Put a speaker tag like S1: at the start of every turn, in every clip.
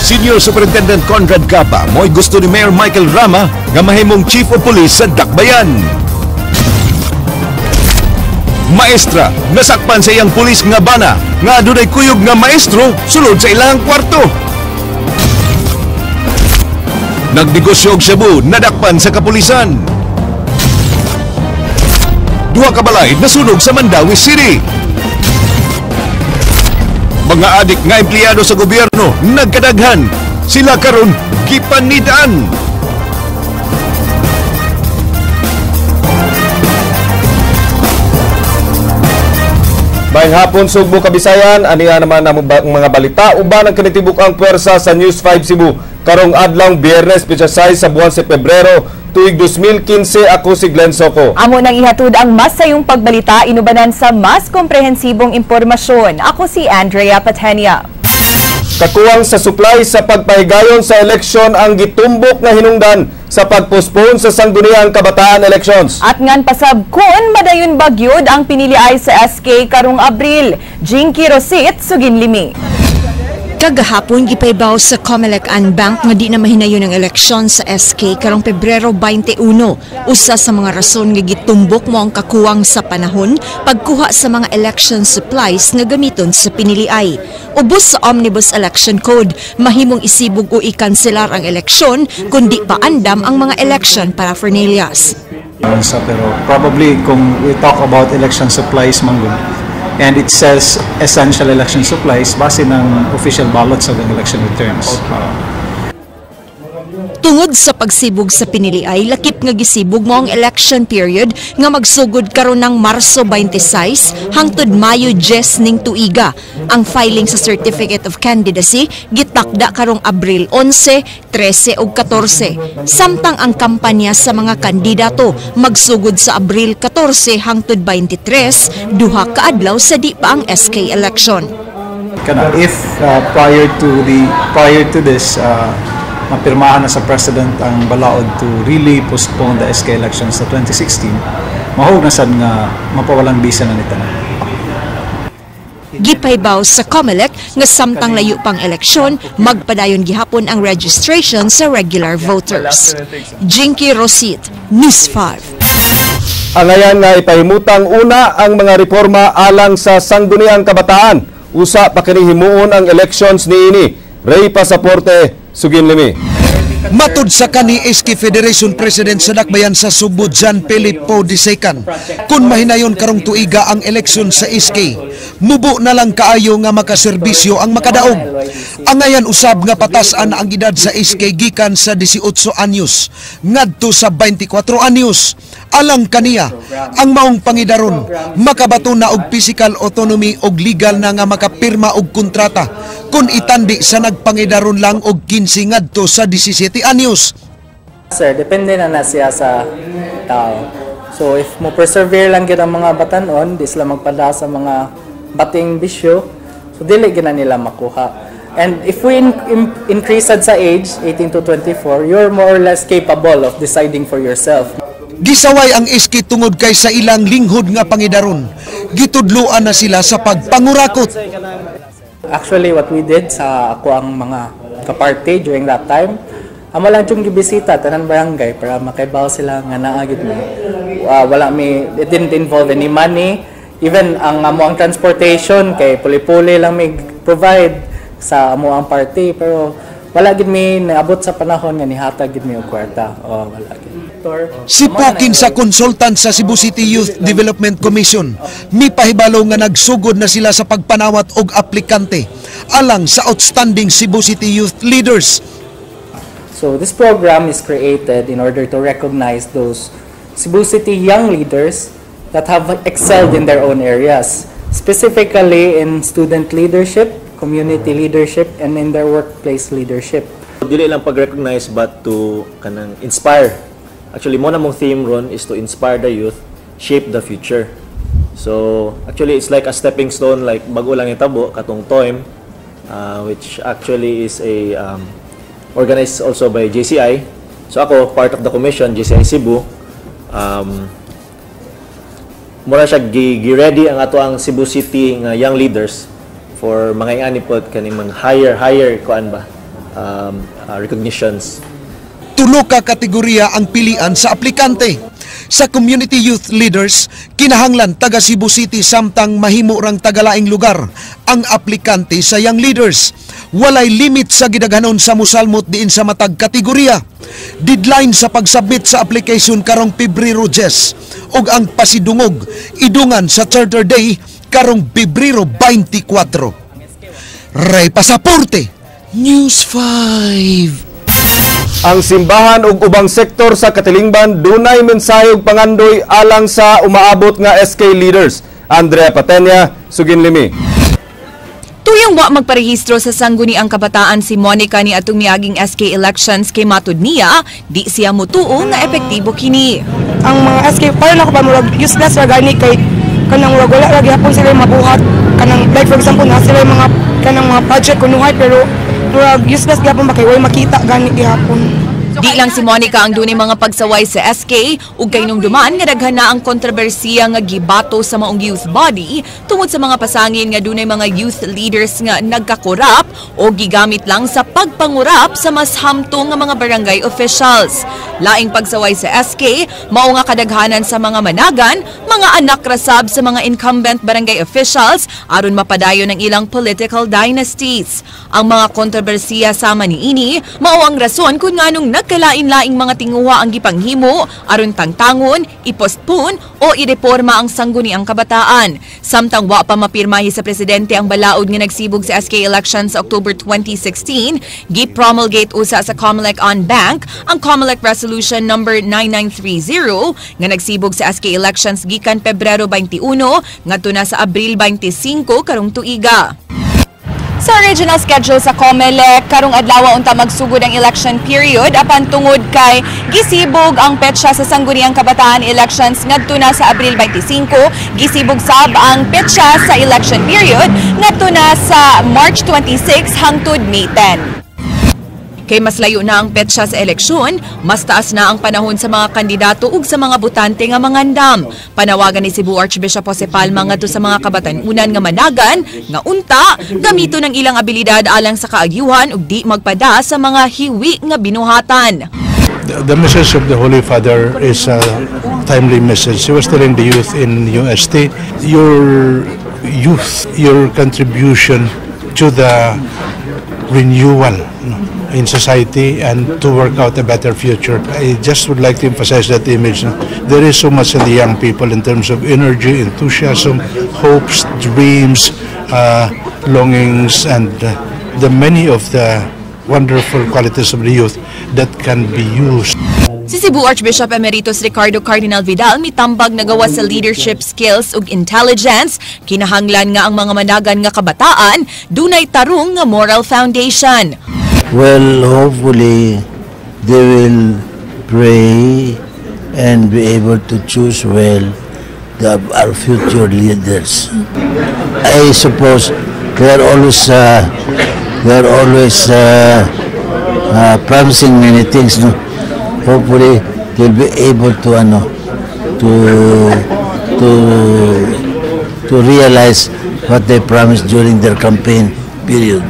S1: Senior Superintendent Conrad Capa mo'y gusto ni Mayor Michael Rama nga mahimong Chief of Police sa Dakbayan. Maestra, nasakpan sa iyang pulis nga bana nga adunay kuyog nga maestro sulod sa ilang kwarto. Nagnegosyo og shabu, nadakpan sa kapulisan. Duha ka balay nasunog sa Mandaue City. Mga adik nga empleyado sa gobyerno nagkadaghan. Sila karon gipanidaan.
S2: Maayong hapon, Sugbo, Kabisayan, aniya naman ang mga balita uban ang kinitibuk ang puwersa sa News 5 Cebu karong adlawng Biyernes, petsa 6 sa buwan sa Pebrero, tuig 2015. Ako si Glenn Soco.
S3: Amo nang ihatod ang mas sayong pagbalita inubanan sa mas komprehensibong impormasyon. Ako si Andrea Patenia.
S2: Kakuwang sa supply sa pagpahigayon sa eleksyon ang gitumbok nga hinungdan sa pagpostpone sa Sangguniang Kabataan elections.
S3: At ngan pasab kun madayon bagyod ang piniliay sa SK karong Abril. Jinky Rosit, Suginlimi.
S4: Kagahapon gipaybaw sa COMELEC en banc nga di na mahinayon ang eleksyon sa SK karong Pebrero 21. Usa sa mga rason nga gitumbok mo ang kakuwang sa panahon pagkuha sa mga election supplies nga gamiton sa piniliay. Ubos sa Omnibus Election Code, mahimong isibog o ikanselar ang eleksyon kung di pa andam ang mga election paraphernalias.
S5: Pero probably kung we talk about election supplies man gud, and it says essential election supplies base ng official ballots of the election returns.
S4: Tungod sa pagsibog sa piniliay, lakip nga gisibog mo ang election period nga magsugod karon ng Marso 26 hangtod Mayo 10 ning tuiga. Ang filing sa Certificate of Candidacy gitakda karong Abril 11, 13 ug 14. Samtang ang kampanya sa mga kandidato magsugod sa Abril 14 hangtod 23, duha ka adlaw sa di pa ang SK election.
S5: Kana if prior to this mapirmahan na sa president ang balaod to really postpone the SK elections sa 2016, mahog na sad nga mapawalang bisa na ni tanan.
S4: Gipaybaw sa COMELEC nga samtang layo pang eleksyon, magpadayon gihapon ang registration sa regular voters. Jinky Rosit, News 5.
S2: Angayan nga ipahimutang una ang mga reforma alang sa Sangguniang Kabataan. Usa pa kini himuon ang elections niini. Ray Pasaporte, Suginlimi.
S6: Matud sa kani SK Federation President sa Dakbayan sa Sugbo, John Philip Poe II, kung mahinayon karong tuiga ang eleksyon sa SK, mubo na lang kaayo nga makaserbisyo ang makadaog. Angayan usab nga patas-an ang edad sa SK gikan sa 18 anyos ngadto sa 24 anyos. Alang kaniya, ang maong pangidaron makabato na og physical autonomy og legal na nga makapirma og kontrata kung itandi sa nagpangidaron lang og 15 ngadto sa 17 anyos.
S7: Sir, depende na na siya sa tao. So if mo persevere lang gyud ang mga batanon, di sila magpada sa mga bating bisyo, so dili gyud na nila makuha. And if we increase sad sa age, 18 to 24, you're more or less capable of deciding for yourself.
S6: Gisaway ang SK tungod kay sa ilang linghod nga pangidaron. Gitudloan na sila sa pagpangurakot.
S7: Actually, what we did sa ako ang mga kaparte during that time, amo lang yung gibisita tanan barangay para makaibaw sila nga naa gid mi. Wala mi, it didn't involve any money. Even ang amo ang transportation kay puli-puli lang mi provide sa amo ang party, pero wala gid mi naabot sa panahon nga nihatag gid mi og kwarta. Oh, wala gid.
S6: Si Pokin sa consultant sa Cebu City Youth Development Commission, mipahibalo nga nagsugod na sila sa pagpanawat og aplikante alang sa outstanding Cebu City Youth Leaders.
S7: So this program is created in order to recognize those Cebu City young leaders that have excelled in their own areas, specifically in student leadership, community leadership, and in their workplace leadership.
S8: Dili lang pag-recognize but to kanang inspire. Actually, mo na mong theme ron is to inspire the youth, shape the future. So, actually, it's like a stepping stone, like bago lang itabo, katong TOIM, which actually is a organized also by JCI. So ako, part of the commission, JCI Cebu, mura siya gi-ready ang ato ang Cebu City nga young leaders for mga ingani pod kaning mga higher kuan ba recognitions.
S6: Tulo ka kategorya ang pilian sa aplikante. Sa community youth leaders, kinahanglan taga Cebu City samtang mahimo rang tagalaing lugar ang aplikante sa young leaders. Walay limit sa gidaghanon sa musalmot diin sa matag kategorya. Deadline sa pagsubmit sa application karong Pebrero 10 ug ang pasidungog idungan sa Charter Day karong Pebrero 24. Ray Pasaporte, News 5.
S2: Ang simbahan ug ubang sektor sa katilingban dunay mensahe ug pangandoy alang sa umaabot nga SK leaders. Andrea Patenya, sugin limi.
S3: Tuyong wa magparehistro sa Sangguniang Kabataan si Monica ni atong miaging SK elections kay matud niya, di siya mutuo nga epektibo kini.
S9: Ang mga SK para nako ba, murag useless ra gani kay kanang murag wala ra gihapon sila yung mabuhat, kanang like for example na sila yung mga kanang mga project kunuhay, pero murag useless gihapon ba kay way makita gani gihapon.
S3: Di lang si Monica ang dunay mga pagsaway sa SK ug kay duman nga daghan na ang kontrobersiya nga gibato sa maong youth body tungod sa mga pasangin nga dunay mga youth leaders nga nagkakorap o gigamit lang sa pagpangurap sa mas hamtong nga mga barangay officials. Laing pagsaway sa SK, mao nga kadaghanan sa mga managan, mga anak rasab sa mga incumbent barangay officials aron mapadayon ang ilang political dynasties. Ang mga kontrobersiya sama niini, mao ang rason kung nganong nagkalain-laing mga tinguha ang gipanghimo aron tangtangon, ipostpone o ireporma ang Sangguniang Kabataan. Samtang wa pa mapirmahi sa presidente ang balaod nga nagsibog sa SK elections sa October 2016, gi-promulgate usa sa COMELEC en banc ang COMELEC Resolution number 9930 nga nagsibog sa SK elections gikan Pebrero 21 ngadto na sa Abril 25 karong tuiga. Sa original schedule sa COMELEC, karong adlaw unta magsugod ang election period, apan tungod kay gisibog ang petsa sa Sangguniang Kabataan elections ngadto na sa Abril 25, gisibog sab ang petsa sa election period ngadto na sa March 26 hangtod May 10. Kay mas layo na ang petsa sa eleksyon, mas taas na ang panahon sa mga kandidato ug sa mga botante nga mangandam. Panawagan ni Cebu Archbishop Jose Palma ngadto sa mga kabatan-unan nga managan, nga unta, gamiton ang ilang abilidad alang sa kaagyuhan ug di magpada sa mga hiwi nga binuhatan.
S10: The message of the Holy Father is a timely message. He was telling the youth in UST, your youth, your contribution to the renewal, no, in society and to work out a better future. I just would like to emphasize that image. No? There is so much in the young people in terms of energy, enthusiasm, hopes, dreams, longings, and the many of the wonderful qualities of the youth that can be used.
S3: Si Cebu Archbishop Emeritus Ricardo Cardinal Vidal mitambag na gawas sa leadership skills ug intelligence, kinahanglan nga ang mga managan nga kabataan dunay tarong nga moral foundation.
S11: Well, hopefully they will pray and be able to choose well our future leaders. I suppose they are always promising many things. No? Hopefully they'll be able to ano to realize what they promised during their campaign period.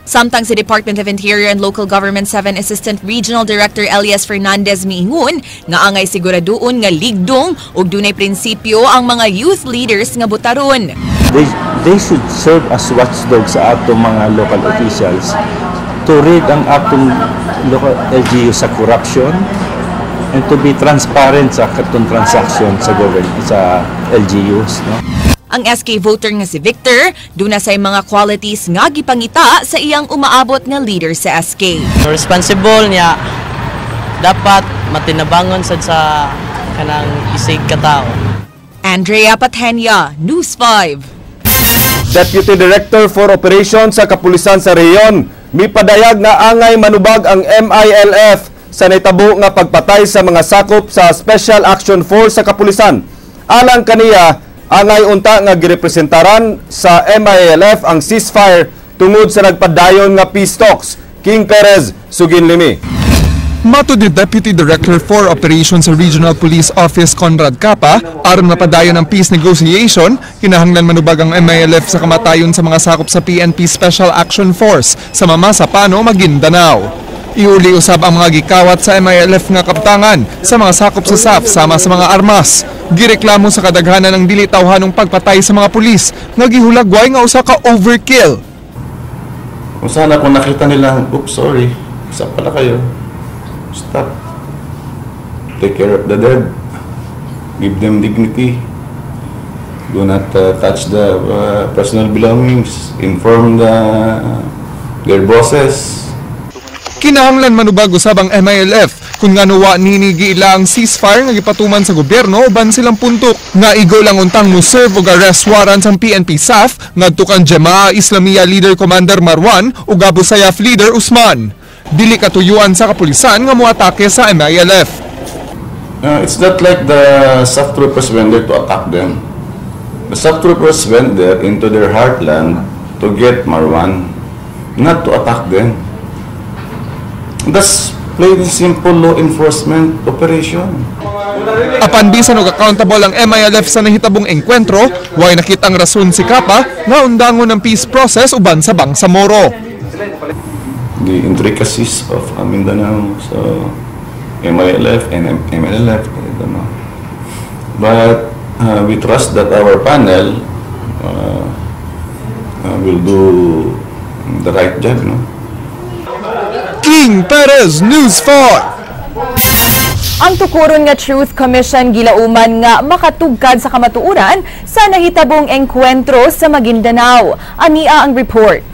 S3: Samtang si Department of Interior and Local Government 7 Assistant Regional Director Elias Fernandez miingon nga angay siguraduon nga ligdong ug dunay prinsipyo ang mga youth leaders nga botaron.
S12: They should serve as watchdogs sa atong mga local officials to rid ang atong local LGU sa corruption and to be transparent sa katong transaction sa government, sa LGUs, no?
S3: Ang SK voter nga si Victor, duna say mga qualities nga gipangita sa iyang umaabot nga leader sa SK.
S7: Responsible niya, dapat matinabangon sad sa kanang isig katao.
S3: Andrea Patenya, News 5.
S2: Deputy Director for Operations sa Kapulisan sa Rehiyon, mipadayag nga angay manubag ang MILF sa nitabo nga pagpatay sa mga sakop sa Special Action Force sa Kapulisan. Alang kaniya, angay unta nga girepresentaran sa MILF ang ceasefire tungod sa nagpadayon nga peace talks. King Perez, sugin limi.
S13: Matod ni Deputy Director for Operations sa Regional Police Office Conrad Capa, aron mapadayon ang peace negotiation, kinahanglan manubag ang MILF sa kamatayon sa mga sakop sa PNP Special Action Force sa Mamasapano, Maguindanao. Iuli usab ang mga gikawat sa MILF nga kaptangan sa mga sakop sa SAF sama sa mga armas. Gireklamo sa kadaghanan ng dili tawhanong pagpatay sa mga pulis nga gihulagway nga usa ka overkill.
S14: Kung sana kung nakita nilang, "Oops, sorry, isa pala kayo." Stop. Take care of the dead. Give them dignity. Do not touch the personal belongings. Inform their bosses.
S13: Kinahanglan manubag usab ang MILF kung ngano wa nini giila ang ceasefire nga gipatuman sa gobyerno uban silang puntok nga igo lang untang mo serve og arrest warrant ang PNP SAF ngadto kang Jemaah Islamiyah leader Commander Marwan ug Abu Sayyaf leader Usman. Dili katuyuan sa kapulisan nga moatake sa MILF.
S14: It's not like the SAF troopers went there to attack them. The SAF troopers went there into their heartland to get Marwan, not to attack them. That's plain and simple law enforcement operation.
S13: Apan bisan og accountable ang MILF sa nahitabong engkwentro, way nakitang rason si Capa nga undangon ang peace process uban sa Bangsamoro.
S14: The intricacies of Mindanao, so MILF and MNLF, I don't know. But we trust that our panel will do the right job, no?
S13: King Perez, News 5.
S3: Ang tukuron nga Truth Commission gilauman nga makatugkad sa kamatuoran sa nahitabong engkwentro sa Maguindanao. Ania ang report.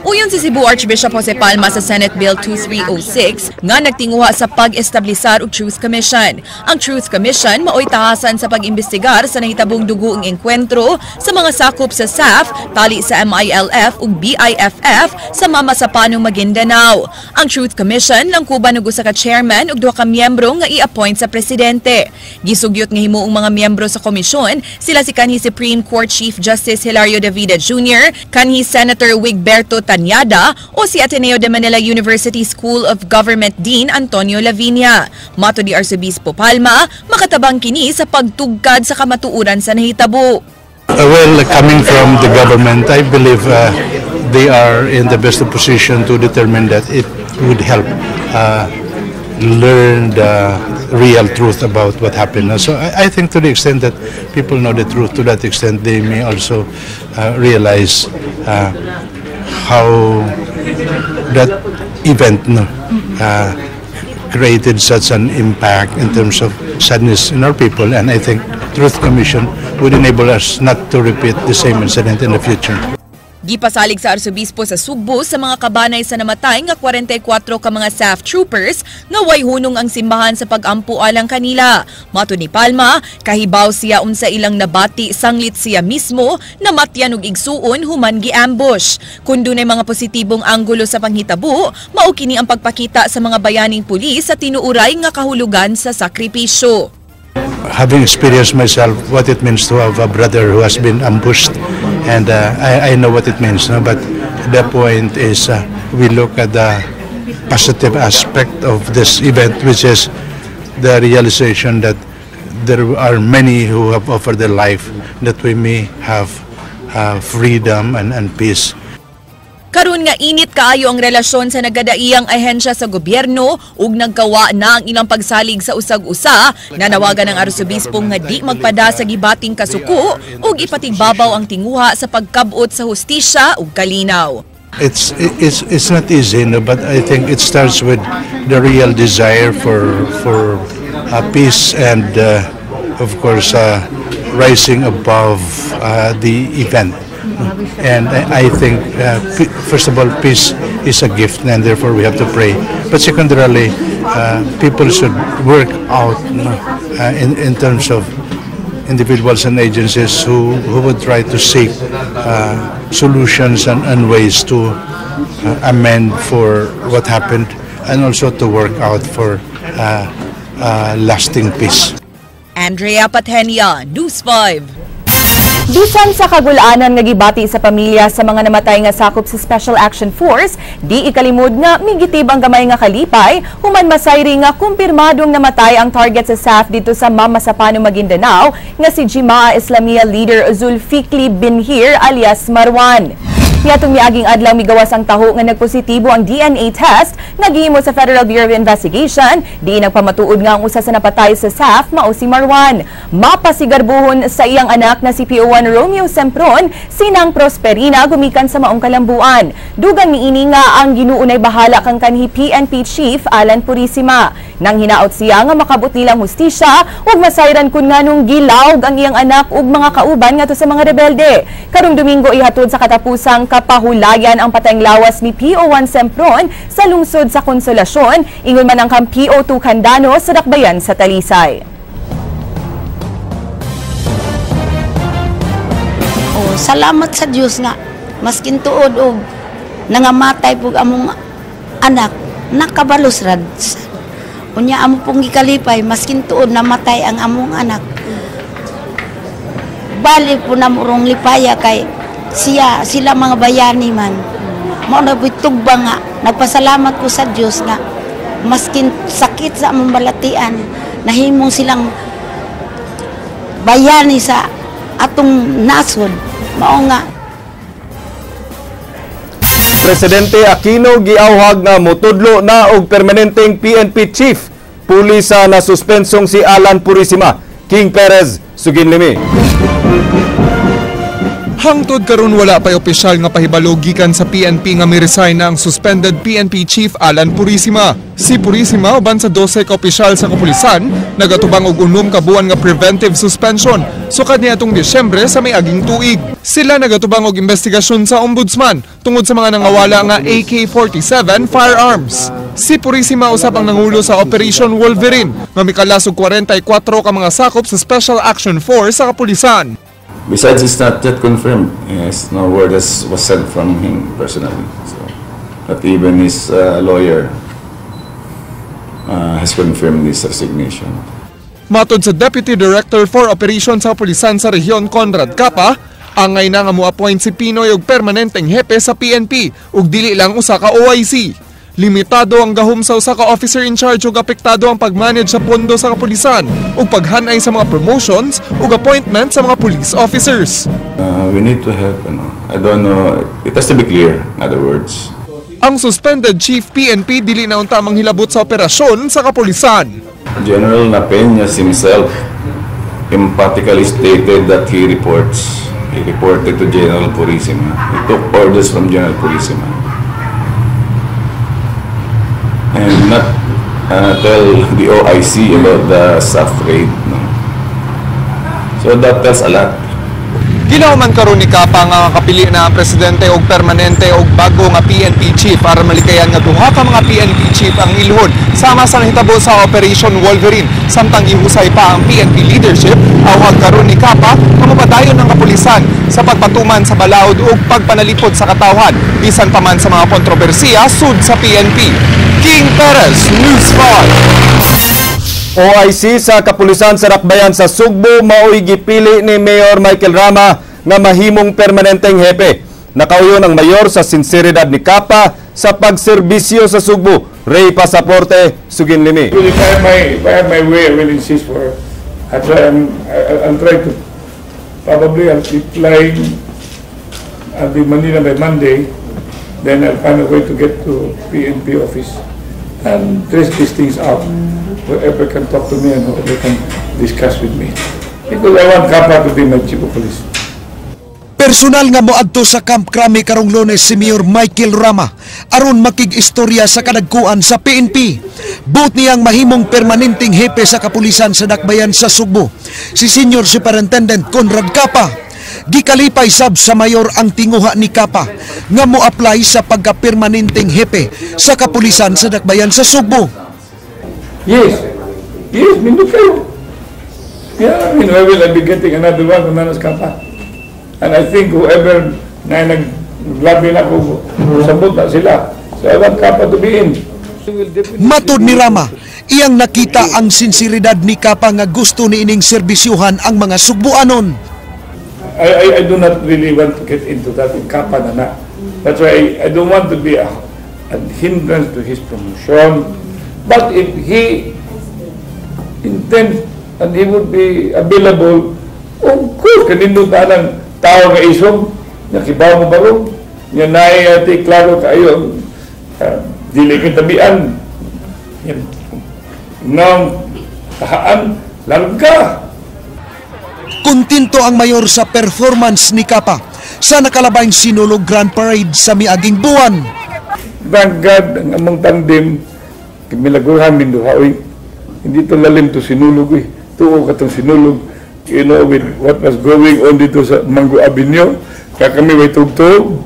S3: Uyon si Cebu Archbishop Jose Palma sa Senate Bill 2306 nga nagtinguha sa pag-establisar og Truth Commission. Ang Truth Commission maoy tahasan sa pag-imbestigar sa nahitabong dugoong engkwentro sa mga sakop sa SAF, tali sa MILF ug BIFF sa Mamasapanong, Maguindanao. Ang Truth Commission langkuban og usa ka chairman ug duha ka miyembro nga i-appoint sa presidente. Gisugyot nga himuong mga miyembro sa komisyon sila si kanhi Supreme Court Chief Justice Hilario Davida Jr., kanhi Senator Wigberto Tañada o si Ateneo de Manila University School of Government Dean Antonio La Viña. Matod ni Arsobispo Palma, makatabang kini sa pagtugkad sa kamatuoran sa nahitabo.
S10: Well, coming from the government, I believe they are in the best position to determine that it would help learn the real truth about what happened. So I think to the extent that people know the truth, to that extent they may also realize how that event, no, created such an impact in terms of sadness in our people, and I think Truth Commission would enable us not to repeat the same incident in the future.
S3: Gipasalig sa Arsobispo sa Sugbo sa mga kabanay sa namatay nga 44 ka mga SAF troopers nga way hunong ang simbahan sa pag-ampo alang kanila. Matod ni Palma, kahibaw siya unsa ilang nabati sanglit siya mismo namatyan og igsuon human gi-ambush. Kun dunay mga positibong anggulo sa panghitabo, mao kini ang pagpakita sa mga bayaning pulis sa tinuuray nga kahulugan sa sakripisyo.
S10: Having experienced myself what it means to have a brother who has been ambushed, and I know what it means, no? But the point is we look at the positive aspect of this event, which is the realization that there are many who have offered their life that we may have freedom and peace.
S3: Karon nga init kaayo ang relasyon sa nagadaiyang ahensya sa gobyerno ug nagkawa na ang ilang pagsalig sa usag-usa, nanawagan ang arsobispo nga di magpada sa gibating kasuko ug ipatigbabaw ang tinguha sa pagkab-ot sa hustisya ug kalinaw.
S10: It's not easy, no, but I think it starts with the real desire for peace and of course rising above the event. And I think first of all, peace is a gift, and therefore we have to pray. But secondarily, people should work out, no, in terms of individuals and agencies who would try to seek solutions and ways to amend for what happened and also to work out for lasting peace.
S3: Andrea Patenia, News 5. Bisan sa kagulanan nga gibati sa pamilya sa mga namatay nga sakop sa Special Action Force, di ikalimod nga migitib ang gamay nga kalipay human masayri nga kumpirmadong namatay ang target sa SAF dito sa Mamasapano, Maguindanao nga si Jimaa Islamia leader Zulfikli Binhir alias Marwan. Niadtong miaging adlaw, migawas ang taho nga nagpositibo ang DNA test nga gihimo sa Federal Bureau of Investigation, di nagpamatuod nga ang usa sa napatay sa SAF mao si Marwan. Mapasigarbuhon sa iyang anak na si PO1 Romeo Sempron, sinang Prosperina, gumikan sa maong kalambuan. Dugang niini nga ang ginuunay bahala kang kanhi PNP Chief Alan Purisima. Nang hinaot siya nga makabot nilang hustisya ug masayran kun nganong gilawg ang iyang anak ug mga kauban ngadto sa mga rebelde. Karong Domingo, ihatod sa katapusang kapahulayan ang patayng lawas ni PO1 Sempron sa lungsod sa Konsolasyon, ingon man ang kang PO2 Candano sa Dakbayan sa Talisay.
S15: Oh, salamat sa Dios nga maskin tuod og nangamatay pug among anak, nakabalos rad. Unya amo pong gikalipay maskin tuod namatay ang among anak. Bali po na murong lipaya kay siya sila mga bayani man. Mao na po'y tugba nga nagpasalamat ko sa Dios nga maskin sakit sa among balatian, nahimong silang bayani sa atong nasod. Mao nga.
S2: Presidente Aquino giawhag nga motudlo na og permanenteng PNP chief puli sa nasuspensong si Alan Purisima. King Perez, Suginlimi.
S13: Hangtod karon wala pa'y opisyal nga pahibalo gikan sa PNP nga mi-resign na ang suspended PNP Chief Alan Purisima. Si Purisima uban sa 12 ka opisyal sa kapulisan nagatubang og 6 ka buwan nga preventive suspension sukad niadtong Disyembre sa may-aging tuig. Sila nagatubang og investigasyon sa ombudsman tungod sa mga nangawala nga AK-47 firearms. Si Purisima usab ang nangulo sa Operation Wolverine nga mikalas og 44 ka mga sakop sa Special Action Force sa kapulisan.
S14: Besides, it's not yet confirmed. Yes, no word was sent from him personally. So, not even his lawyer has confirmed this resignation.
S13: Matod sa Deputy Director for Operations sa Kapulisan sa Rehiyon Conrad Capa, angay na nga mo-appoint si PNoy og permanenteng hepe sa PNP ug dili lang usa ka OIC. Limitado ang gahom sa usa ka officer in charge ug apektado ang pag-manage sa pondo sa kapulisan ug paghanay sa mga promotions ug appointment sa mga police officers.
S14: We need to have, ano, I don't know, it has to be clear, in other words.
S13: Ang suspended chief PNP dili na unta manghilabot sa operasyon sa kapulisan.
S14: General Napeñas himself emphatically stated that he reported to General Purisima. He took orders from General Purisima. And not tell the OIC about the SAF raid. No? So that tells a lot.
S13: Ginahuman karon ni Capa nga kapili na ang presidente og permanente og bago nga PNP chief para malikayan nga duha ka mga PNP chief ang ilhon sama sa nahitabo sa Operation Wolverine samtang gihusay pa ang PNP leadership. Awhag karon ni Capa nga mapadayon ang kapulisan sa pagpatuman sa balaod ug pagpanalipod sa katawhan bisan pa man sa mga kontrobersiya sud sa PNP. King Perez, News 5.
S2: OIC sa kapulisan sa Dakbayan sa Sugbo maoy gipili ni Mayor Michael Rama nga mahimong permanenteng hepe. Nakauyon ang mayor sa sinseridad ni Capa sa pagserbisyo sa Sugbo. Ray Pasaporte, Suginlimi.
S16: If I have my way, I will insist for. I try, I'm, I, I'll try to. Probably I'll be flying. I'll be Manila by Monday. Then I'll find a way to get to PNP office and trace these things out. Whoever can talk to me and whoever can discuss with me. Because I want Capa to be my chief of police.
S6: Personal nga moadto sa Camp Crame karong Lunes si Mayor Michael Rama aron makig-istorya sa kadagkuan sa PNP. Buot niyang mahimong permanenteng hepe sa kapulisan sa Dakbayan sa Sugbo si Senior Superintendent Conrad Capa. Gikalipay sab sa mayor ang tinguha ni Capa nga mo-apply sa pagka-permanenteng hepe sa kapulisan sa Dakbayan sa Sugbo.
S16: Yes, nindot kayo. Yeah, I mean, where will I be getting another one kung nanas Capa? And I think whoever na naglabi na ko, sabot na sila. So I want Capa to be in.
S6: Matod ni Rama, iyang nakita ang sinseridad ni Capa nga gusto ni ining serbisyuhan ang mga Sugbuanon.
S16: I do not really want to get into that in Kapa na na. That's why I don't want to be a hindrance to his promotion. But if he intends and he would be available, of course, kanindot na ng tao nga isog, nga kibaw mo barog, nga naay ati klaro kayo, dili kitabian, ng tahaan, larga.
S6: Kontento ang mayor sa performance ni Kapa sa nakalabayng Sinulog Grand Parade sa miaging buwan.
S16: Thank God, ang among tandem, milaguhan minduha, oy, hindi to lalim to Sinulog, eh. Tuo ka tong Sinulog, you know, with what was going on dito sa Mango Avenue, kaya kami way tugtog,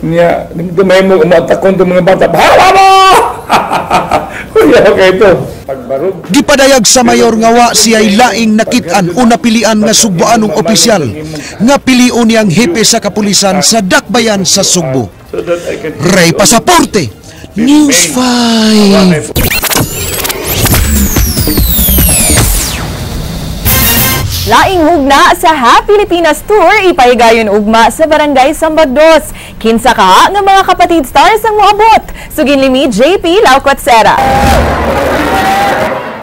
S16: niya, dito may mo umatakon itong mga bata, bahala mo! Kuya, okay ito. Pagbarog.
S6: Gipadayag sa mayor nga wa siya'y laing nakit-an o napilian nga sugboanong opisyal nga pilion niyang hepe sa kapulisan sa Dakbayan sa Sugbo.
S16: So that I can
S6: Ray Pasaporte, News 5.
S3: Laing hugna sa Happy Pilipinas Tour, ipahigayon ugma sa Barangay Sambagdos. Kinsa ka nga mga kapatid stars ang moabot. Sugin limi JP Laucotsera.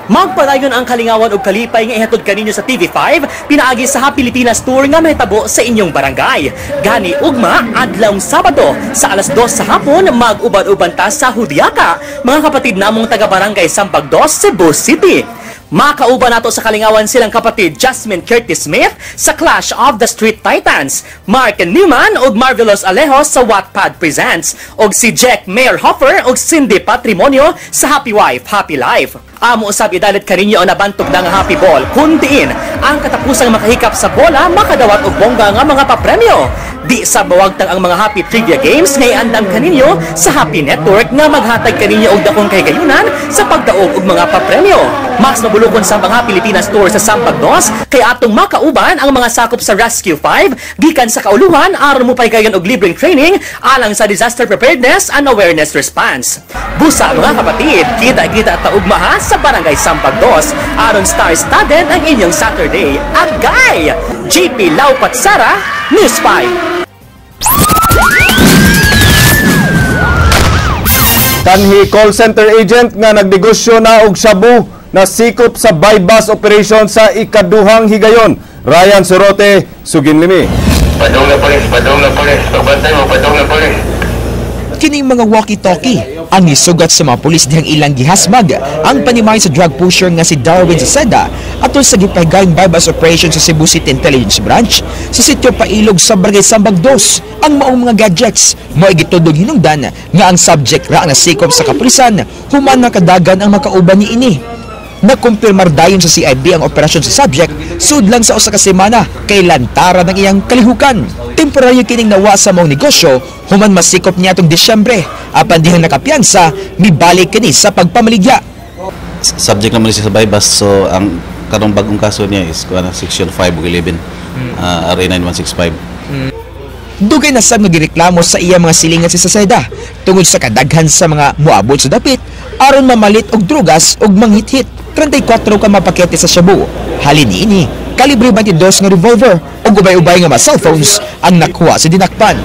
S17: Magpadayon ang kalingawan ug kalipay nga ihatod kaninyo sa TV5 pinaagi sa Happy Pilipinas Tour nga mahitabo sa inyong barangay. Gani ugma adlawng Sabado sa alas 2 sa hapon mag-uban-uban ta sa Hudiaca, mga kapatid namong taga Barangay Sambagdos, Cebu City. Makauban nato sa kalingawan silang kapatid Jasmine Curtis Smith sa Clash of the Street Titans, Mark Newman ug Marvelous Alejo sa Wattpad Presents, ug si Jack Mayerhofer ug Cindy Patrimonio sa Happy Wife, Happy Life. Amo usab idalit kaninyo ang nabantog na nga Happy Ball kun diin ang katapusang makahikap sa bola makadawat og bongga nga mga papremyo. Di sa bawagtang ang mga Happy Trivia Games nga iandam kaninyo sa Happy Network nga maghatag kaninyo og dakong kahigayunan sa pagdaog og mga papremyo. Mas mabulukon sa mga Pilipinas Tour sa Sambagdos kay atong makauban ang mga sakop sa Rescue 5 gikan sa kauluhan aron mo pahigayon og libreng training alang sa disaster preparedness and awareness response. Busa mga kapatid, kita-kita ta ugma ha sa Barangay Sambagdos aron star-studded ang inyong Saturday. Agay! JP Laupatsara, News 5.
S2: Kanhi call center agent nga nagnegosyo na og shabu na sikop sa bypass operation sa ikaduhang higayon. Ryan Sorote, Suginlimi.
S18: Padong na polis, padong na polis, pagbantay mo, padong na polis.
S19: Kining mga walkie-talkie ang nisugat sa mga pulis dihang ilang gihasmag ang panimay sa drug pusher nga si Darwin Saceda atol sa gipahigayong bypass operation sa Cebu City Intelligence Branch sa sitio Pailog sa Barangay Sambagdos. Ang maong mga gadgets mo'y gitudong hinungdan nga ang subject ra ang nasikop sa kapulisan human nakadagan ang makauban niini. Nakumpirmar dayon sa CIB ang operasyon sa subject sudlan sa usa ka semana kay lantara ng iyang kalihukan. Temporaryo kining nawa sa maong negosyo human masikop niya atong Disyembre apan dihang nakapiyansa mibalik kini sa pagpamaligya.
S14: Subject naman siya sa bypass, so ang karong bagong kaso niya is kuan section 5 ug 11 RA 9165.
S19: Dugay na sab nga gireklamo sa iya mga silingan si Saceda tungod sa kadaghan sa mga moabot sa dapit aron mamalit og drugas ug manghithit. 34 ka mga pakete sa shabu. Halin niini, kalibre 22 nga revolver ug ubay-ubay nga mga cellphones ang nakuha sa dinakpan.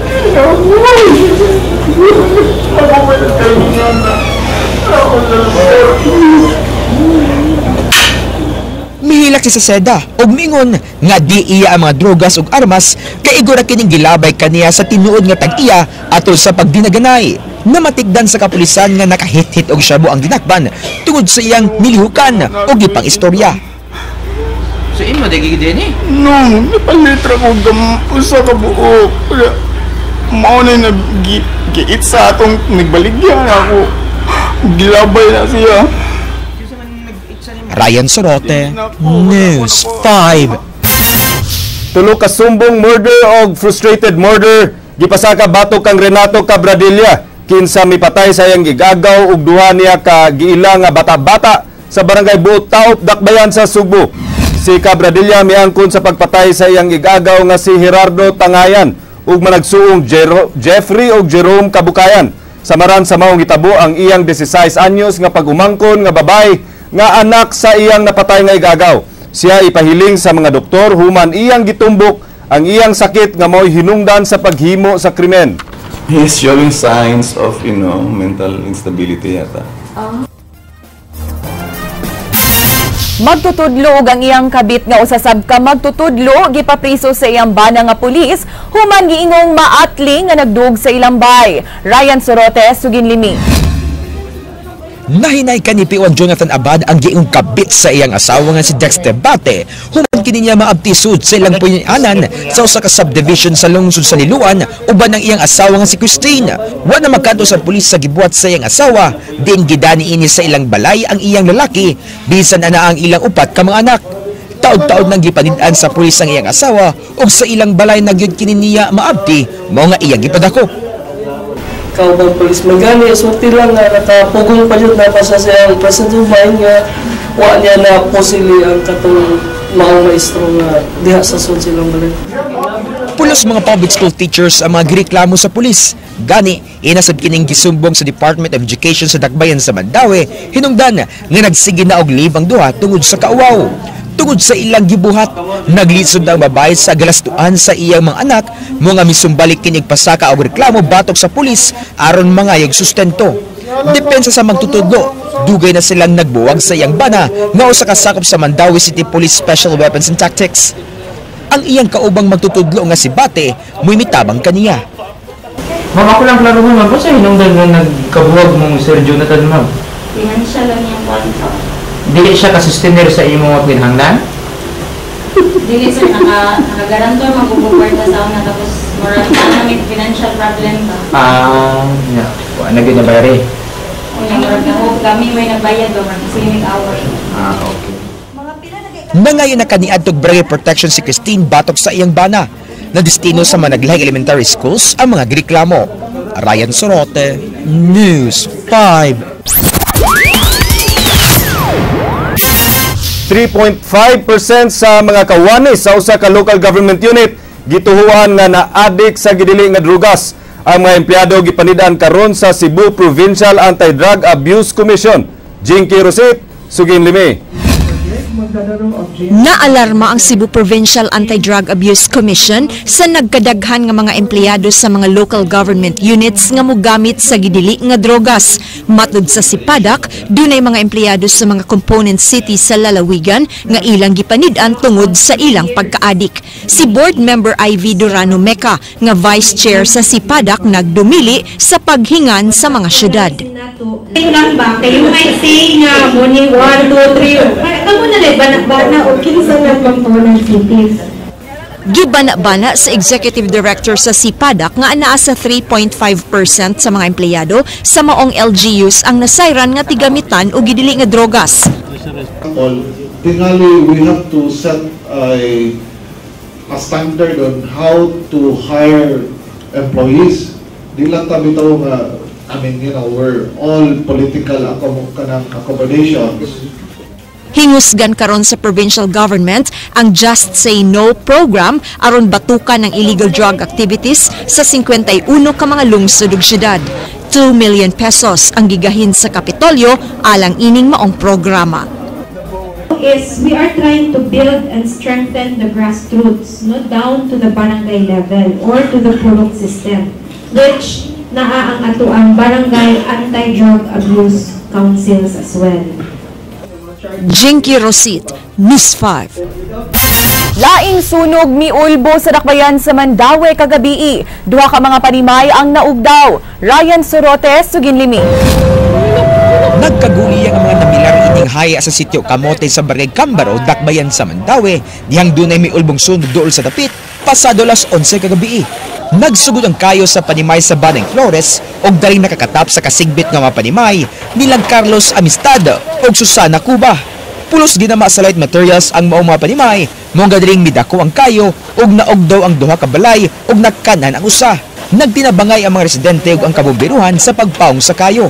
S19: Mihilak si Saceda og mingon nga di iya ang mga drogas ug armas kay igora kining gilabay kaniya sa tinuod nga tag-iya atol sa pagdinaganay. Namatigdan sa kapulisan nga nakahit-hit og shabu ang dinakban tungod sa iyang nilihukan og gipang-istorya.
S18: So imo dagi gid ni?
S20: No, napalitra ko usa ka buok. Mao na giit sa atong nagbaligya ako. Gilabay na siya.
S19: Ryan Sorote, News 5.
S2: Tulo ka sumbong murder og frustrated murder gipasaka batok kang Renato Cabradilla kinsa mipatay sa iyang gigagaw og duha niya ka giila nga bata-bata sa Barangay Buot Taop, Dakbayan sa Sugbo. Si Cabradilla miangkon sa pagpatay sa iyang gigagaw nga si Gerardo Tangayan ug managsuong Jeffrey og Jerome Kabukayan. Samaran sa maong gitabo ang iyang 16 anyos nga pag-umangkon nga babae nga anak sa iyang napatay nga igagaw. Siya ipahiling sa mga doktor human iyang gitumbok ang iyang sakit nga mao'y hinungdan sa paghimo sa krimen.
S14: He is showing signs of, mental instability yata.
S3: Magtutudlo og ang iyang kabit nga usa sab ka magtutudlo gipapriso sa iyang bana nga pulis human giingong maatli nga nagdug sa ilang bay. Ryan Sorote, sugin limi.
S19: Nahinay ka ni P1 Jonathan Abad ang giingong kabit sa iyang asawa nga si Dexter Bate human kini niya maabtisud sa ilang puy-anan sa usa ka subdivision sa lungsod sa Liloan uban ang iyang asawa nga si Christine. Wa na magkadto sa pulis sa gibuhat sa iyang asawa, diin gidani ini sa ilang balay ang iyang lalaki bisan ana ang ilang upat ka mga anak. Taod-taod nang gipanid-an sa pulis ang iyang asawa ug sa ilang balay nagyud kini niya maabti mao nga iyang gipadakop.
S21: Kaubang polis magani sulti lang nga nakapugong pa jud na pa sa siyang present of mind nga wa niya na posili ang katong maong maestro nga diha sa sud silang balay.
S19: Pulos mga public school teachers ang mga gireklamo sa pulis. Gani, inasab kining gisumbong sa Department of Education sa Dakbayan sa Mandaue, hinungdan nga nagsige na og leave ang duha tungod sa kauwaw. Tungod sa ilang gibuhat, naglisod ang babae sa galastuan sa iyang mga anak, mga misumbalik kinig pasaka og reklamo batok sa pulis aron mangayog sustento. Depensa sa magtutudlo, dugay na silang nagbuwag sa iyang bana nga usa ka sakop sa Mandaue City Police Special Weapons and Tactics. Ang iyang kaubang magtutudlo nga si Bate, mo'y mitabang kaniya.
S22: Ma'am, ako lang klaro mo, ma'am, sa hinungdan nga nagkabuwag mong Sir Jonathan, ma'am?
S23: Financial lang yung kwento.
S22: Dili siya kasustener sa imong mga pinahanglan?
S23: Dili sir, nakagarantor magpupuwerta sa una tapos murag na may financial problem ba?
S22: Ah, yeah. Wala na gyud bayari.
S23: Una murag na hope kami may nagbayad ba murag sige mig-away.
S22: Ah, okay.
S19: Nangayon na kaniadtog barangay protection si Christine batok sa iyang bana. Na destino sa Managlahig Elementary Schools ang mga gireklamo. Ryan Sorote, News 5.
S2: 3.5% sa mga kawanis sa usa ka local government unit gituhuan nga naadik sa gidili nga drugas. Ang mga empleyado gipanid-an karon sa Cebu Provincial Anti-Drug Abuse Commission. Jinky Rosit, sugin limi.
S4: Naalarma ang Cebu Provincial Anti-Drug Abuse Commission sa nagkadaghan nga mga empleyado sa mga local government units nga mogamit sa gidili nga drogas. Matud sa Sipadak, dunay mga empleyado sa mga component cities sa lalawigan nga ilang gipanid-an tungod sa ilang pagkaadik. Si Board Member Ivy Durano Meca nga Vice Chair sa Sipadak nagdumili sa paghingan sa mga syudad.
S24: Lang ba? Kayo may say nga, muni 1, 2, 3. Kamu na lang, bana-bana o kinsa ng component cities.
S4: Gibana-bana sa Executive Director sa Sipadak nga anaa sa 3.5% sa mga empleyado sa maong LGUs ang nasayran nga tigamitan o gidili nga drogas.
S25: Tingali, we have to set a standard on how to hire employees. Di lang tabi tao nga, I mean, you know, we're all political accommodations.
S4: Hingusgan karon sa provincial government ang Just Say No program aron batukan ang illegal drug activities sa 51 ka mga lungsod ug syudad. 2 million pesos ang gigahin sa Kapitolyo alang ining maong programa.
S24: Is we are trying to build and strengthen the grassroots, no, down to the barangay level or to the purok system, which naa ang atoang barangay anti-drug abuse councils as well.
S4: Jinky Rosit, News 5.
S3: Laing sunog miulbo sa Dakbayan sa Mandaue kagabii. Duha ka mga panimay ang naugdaw. Ryan Sorote, sugin limi.
S19: Nagkaguli ang mga namilar ining haya sa sitio Kamote sa Barangay Cambaro, Dakbayan sa Mandaue. Dihang dunay miulbong sunog dool sa dapit, pasado las 11 kagabii. Nagsugod ang kayo sa panimay sa Baneng Flores og daling nakakatap sa kasigbit nga mga panimay nilang Carlos Amistad og Susana Cuba. Pulos ginama sa light materials ang maong mga panimay, mong gadaling midako ang kayo og naogdaw ang duha ka balay og nagkanan ang usa. Nagtinabangay ang mga residente ug ang kabomberuhan sa pagpaong sa kayo.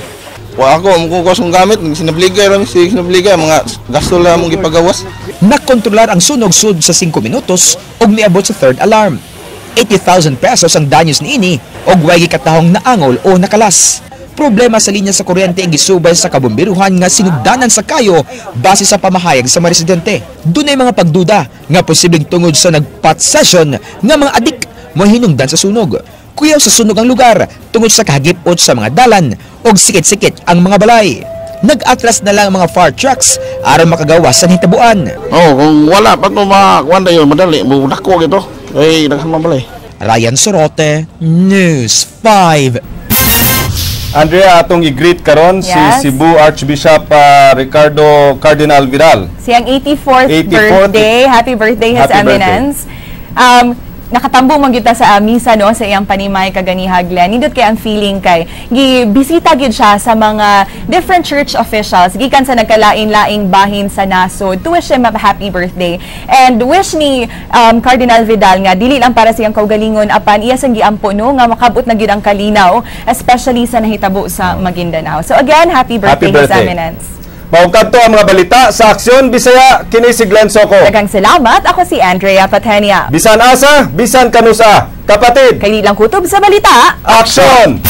S20: Wa ako mukuha kong gamit, sinabligay ra mi, sinabligay mga gasto lang among gipagawas.
S19: Nakontrolar ang sunog sud sa 5 minutos ug miabot sa third alarm. 80,000 pesos ang danyos niini og way gikatahong naangol o nakalas. Problema sa linya sa kuryente ang gisubay sa kabomberuhan nga sinugdanan sa kayo base sa pamahayag sa mga residente. Dunay mga pagduda nga posibleng tungod sa nagpat session nga mga adik mo hinungdan sa sunog. Kuyaw sa sunog ang lugar tungod sa kahagipot sa mga dalan og sikit-sikit ang mga balay. Nag-atras na lang ang mga fire trucks aron makagawa sa nahitabuan.
S1: Oh, kung wala pa to makuan dayon madali mo dako gito. Kay daghan man balay.
S19: Ryan Sorote, News 5.
S2: Andrea, atong i-greet karon si Cebu Archbishop Ricardo Cardinal Vidal.
S3: Siyang 84th
S2: 84th
S3: birthday. Happy birthday, His
S2: Happy birthday.
S3: Eminence. Nakatambo man gyud ta sa misa, no, sa iyang panimay kaganiha, Glenn. Nindot kay ang feeling kay gibisita gyud siya sa mga different church officials gikan sa nagkalain-laing bahin sa nasod to wish him a happy birthday. And wish ni Cardinal Vidal nga dili lang para sa iyang kaugalingon apan iya sang giampo, no, nga makabot na gyud ang kalinaw, especially sa nahitabo sa Maguindanao. So again, happy birthday,
S2: Happy birthday.
S3: His Eminence.
S2: Maong kadto ang mga balita sa Aksyon Bisaya, kini si Glenn Soco.
S3: Daghang salamat. Ako si Andrea Patenia.
S2: Bisan asa, bisan kanusa. Kapatid.
S3: Kay lang kutob sa balita.
S2: Aksyon!